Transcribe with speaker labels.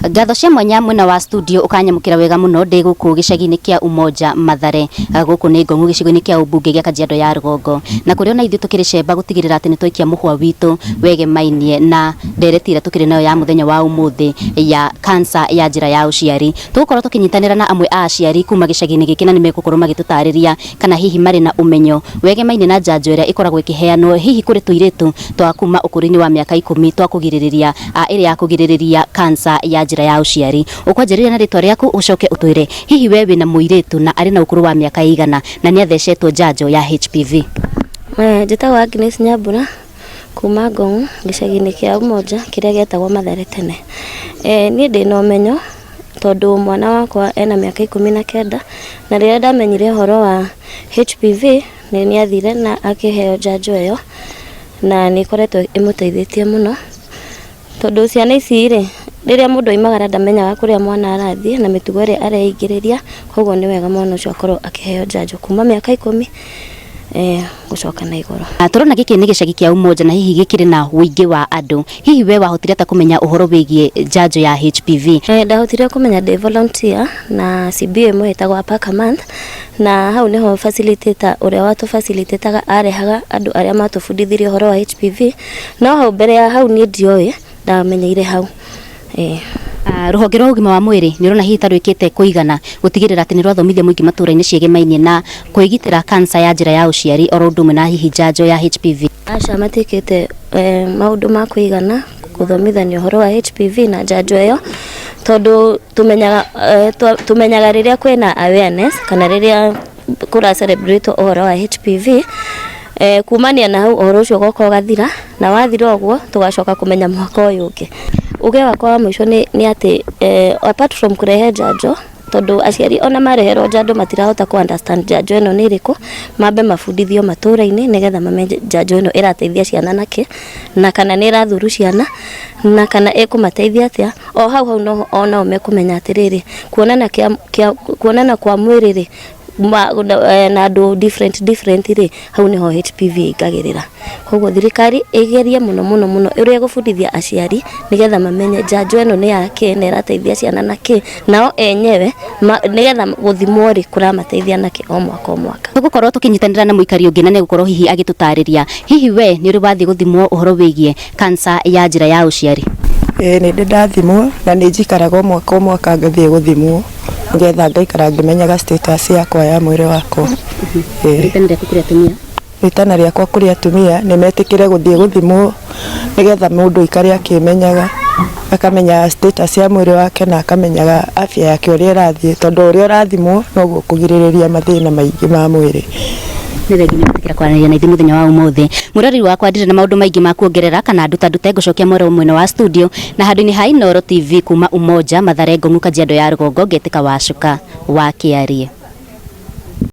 Speaker 1: Ngatho cia mwanya mwena wa studio ukanyamukira wega muno ndi guku gicagi-inĩ kĩa Umoja Mathare. Gũkũ nĩ Ngong'u gĩcigo-inĩ kĩa ũmbunge gĩa Kajiado ya Rũgongo, na kũrĩa ona ithuĩ tũkĩrĩ cemba gũtigĩrĩra atĩ nĩ twaikia mũhwa witũ wegemainie na ndereti ĩrĩa tũkĩrĩ nayo ya mũthenya wa ũmũthĩ ya cancer ya njĩra ya ũciari. Tũgũkorwo tũkĩnyitanĩra na amwe a aciari kuma gĩcagi-inĩ gĩkĩ na nĩ megũkorwo magĩtũtarĩria kana hihi marĩ na ũmenyo wegemainie na njanjo ĩrĩa ĩkoragwo ĩkĩheanwo hihi kũrĩ tũirĩtu twa kuma ũkũrũ-inĩ wa mĩaka 10 twa kũgirĩrĩria ĩrĩa ya kũgirĩrĩria cancer ya njĩra ya ũciari. Ũkwanjĩrĩria na rĩtwa rĩaku ũcoke ũtwĩre hihi we wĩna mũirĩtu na arĩ na ũkũrũ wa mĩaka ĩigana na nĩ athecetwo njanjo ya HPV.
Speaker 2: Njĩtagwo Agnes Nyambura kuma Ngong'u gĩcagi-inĩ kĩa Umoja kĩrĩa gĩetagwo Mathare tene. Niĩ ndĩna ũmenyo tondũ mwana wakwa ena mĩaka 19 na rĩrĩa ndamenyire ũhoro wa HPV nĩ athire na akĩheo njanjo ĩyo na nĩ ĩkoretwo ĩmũteithĩtie mũno tondũ ciana ici rĩ, rĩrĩa mũndũ aimagara ndamenyaga kũrĩa mwana arathiĩ na mĩtugo ĩrĩa areingĩrĩria, koguo nĩ wega mwana ũcio akorwo akĩheo njanjo kuma mĩaka 10 gũcoka na igũrũ.
Speaker 1: Tũrona gĩkĩ nĩ gĩcagi kĩa Umoja na hihi gĩkĩrĩ na ũingĩ wa andũ. Hihi we wahotire atĩa kũmenya ũhoro wĩgiĩ njanjo ya HPV?
Speaker 2: Ndahotire kũmenya ndĩ volunteer na CBA ĩmwe ĩtagwo Apaka Month, na hau nĩho facilitator ũrĩa watũ-facilitate-aga arehaga andũ arĩa matũbundithirie ũhoro wa HPV, no hau mbere ya hau niĩ ndioĩ, ndamenyeire hau.
Speaker 1: Rũhonge rwa ũgima wa mwĩrĩ nĩ ũrona hihi ta rwĩkĩte kũigana gũtigĩrĩra atĩ nĩ rwathomithia mũingĩ matũra-inĩ ciĩgemainie na kwĩgitĩra cancer ya njĩra ya ũciari oro ũndũ ũmwe na hihi njanjo ya HPV?
Speaker 2: Aca, matiĩkĩte maũndũ ma kũigana gũthomithania ũhoro wa HPV na njanjo ĩyo, tondũ tũmenyaga rĩrĩa kwĩna awareness kana rĩrĩa kũra celebrate ũhoro wa HPV, kumania na hau ũhoro ũcio ũgoka ũgathira, na wathira ũguo tũgacoka kũmenya mwaka ũyũ ũngĩ. Uge wakwa wa mũico nĩ atĩ apart from kũrehe njanjo, tondũ aciari ona mareherwo njanjo matirahota kũ understand njanjo ĩno nĩ ĩrĩkũ, mambe mabundithio matũra-inĩ nĩgetha mamenye njanjo ĩno ĩrateithia ciana nakĩ, na kana nĩ ĩrathuru ciana, na kana ĩkũmateithia atĩa. O hau hau noho onao mekũmenya atĩrĩrĩ, kuonana kwa mwĩrĩ rĩ, na andũ different different rĩ, hau nĩho HPV ĩingagĩrĩra. Koguo thirikari ĩgerie mũno mũno mũno ũrĩa ĩgũbundithia aciari nĩgetha mamenye njanjo ĩno nĩ ya kĩ na ĩrateithia ciana na kĩ, nao enyewe nĩgetha gũthimwo rĩ, kũramateithia nakĩ o mwaka o mwaka.
Speaker 1: Tũgũkorwo tũkĩnyitanĩra na mũikari ũngĩ na nĩegũkorwo hihi agĩtũtarĩria hihi we nĩ ũrĩ wathiĩ gũthimwo ũhoro wĩgiĩ cancer ya njĩra ya ũciari?
Speaker 3: Ĩĩ, nĩ ndĩ ndathimwo na nĩ njikaraga o mwaka o mwaka ngathiĩ gũthimwo nĩgetha ngaikara ngĩmenyaga status yakwa ya mwĩrĩ wakwa. Ĩĩ.
Speaker 1: Rĩtana rĩaku kũrĩ atumia?
Speaker 3: Rĩtana rĩakwa kũrĩ atumia nĩ metĩkĩre gũthiĩ gũthimwo nĩgetha mũndũ aikare akĩmenyaga, akamenya status ya mwĩrĩ wake na akamenyaga afya yake ũrĩa ĩrathiĩ, tondũ ũrĩa ũrathimwo noguo ũkũgirĩrĩria mathĩna maingĩ ma mwĩrĩ.
Speaker 1: Nĩ thengiũ nĩ gwĩtĩkĩra kwaranĩria na ithuĩ mũthenya wa ũmũthĩ. Mwĩroreri wakwa, ndirĩ na maũndũ maingĩ ma kuongerera kana ndutandute, ngũcokia mwero mwena wa studio na handũ-inĩ ha Inooro TV kuma Umoja Mathare, Ngong'u, Kajiado ya Rũgongo, ngetĩka Wacuka wa Kĩarie.